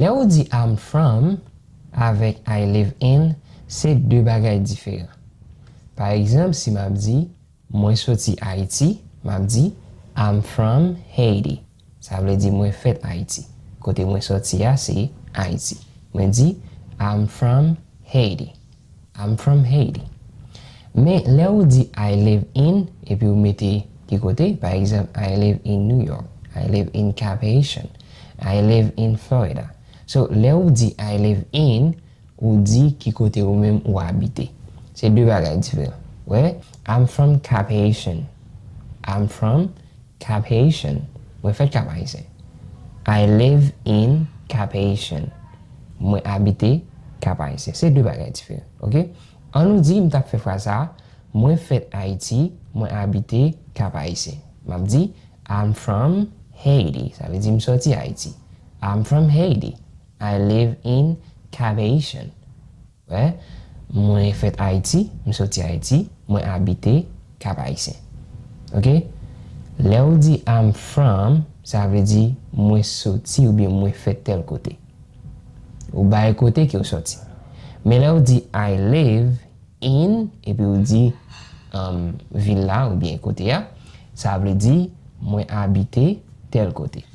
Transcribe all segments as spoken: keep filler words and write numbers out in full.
Lè ou di I'm from avèk I live in, se de bagay diferan. Pa egzanp, si m ap di mwen soti Ayiti, m ap di I'm from Haiti. Sa vle di mwen fèt Ayiti. Kote mwen soti a se Ayiti. Mwen di I'm from Haiti. I'm from Haiti. Men lè ou di I live in epi ou mete ki kote, pa egzanp, I live in New York, I live in Cap Haitian, I live in Florida. So, lè ou di I live in, ou di ki kote ou menm ou abite. Se de bagay diferan. Wè, I'm from Cap Haitian. I'm from Cap Haitian. Mwen fèt Cap Haïtien. I live in Cap Haitian. Mwen abite Cap Haïtien. Se de bagay diferan, oke? An nou di m t ap fè fraz sa a, mwen fèt Ayiti, mwen abite Cap Haïtien. M ap di, I'm from Haiti. Sa vle di m soti Ayiti. I'm from Haiti. I live in Cap Haitian. Wè, mwen fèt Ayiti, m soti Ayiti, mwen abite Cap Haïtien. Oke? Lè ou di I'm from, sa vle di mwen soti oubyen mwen fèt tèl kote. Ou bay kote ke ou soti. Men lè ou di I live in, epi ou di um, vil la oubyen kote a, sa vle di mwen abite tèl kote.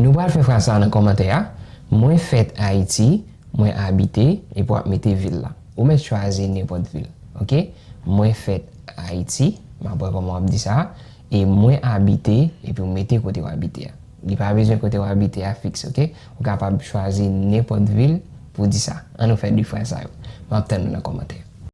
Nou pral fè fraz sa nan kòmantè a. Mwen fèt Ayiti, mwen abite, epi w ap mete vil la. Ou mèt chwazi nenpòt vil, oke? Mwen fèt Ayiti, m ap wè kòman w ap di sa, e mwen abite, epi w mete kote w abite a. Li pa bezwen kote w abite a fiks, oke? Ou kapab chwazi nenpòt vil pou di sa. An nou fè de fraz sa yo. M ap tann nou nan kòmantè.